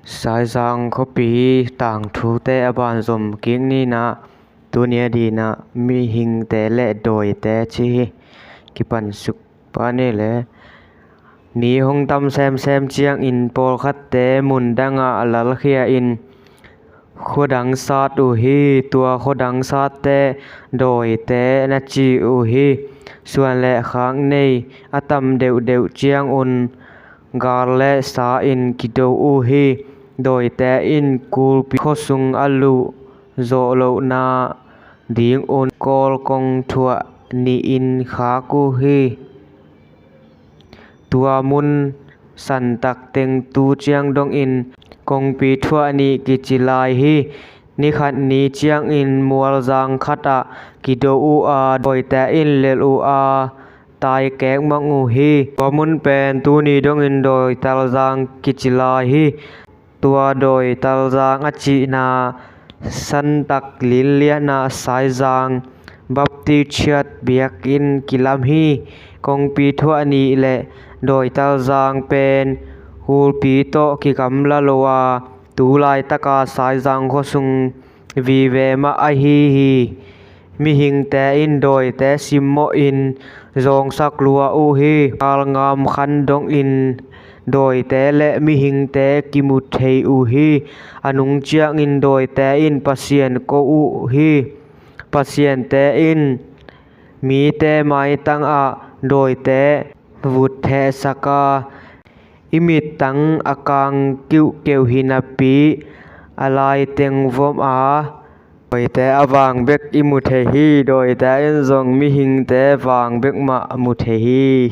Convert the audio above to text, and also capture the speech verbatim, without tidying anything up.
Saizang khuapi tangthute a banzom kik ni in ah, tuni a dingin ah mihingte le dawite cih hi. Kipansuk pah ni le. Mi hong tam semsem ciangin pawlkhatte mun dangah lalkhia in khuadang sat uh hi. Tua khuadang satte dawite na ci uh hi. Suan le khak nei a tam deuhdeuh ciangun gal le sa in kido uh hi. Dawite in kulpi khuasung a luh zawh lohna dingun kawl kong thuah nih in khak uh hi. Tua mun santak teng tu ciang dongin kongpi thuah nih kici lai hi. Ni khat ni ciangin mualzang khatah kido uh a, dawite in lel uh a, taikek mang uh hi. Tua mun pen tuni dongin Dawitalzang kici lai hi. Tua Dawitalzang a cihna santak linlianah Saizang Baptist Church biakinn kilam hi. Kongpi thuah nih le Dawitalzang pen kulpi tawh kigamla lo a, tu laitaka Saizang khuasung vive mah ahi hi. Mihingte in dawite simmawhin zawngsak lua uh hi. Galngam khan dongin dawite le mihingte kimu thei uh hi. A nung ciangin dawite in Pasian ko uh hi. Pasiante in mite maitangah dawite vut thehsak a, i mittang a kang kiuhkeuh hi napi a laiteng vom a, dawite a vang bek i mu thei hi. Dawite in zong mihingte vang bek mah mu thei hi.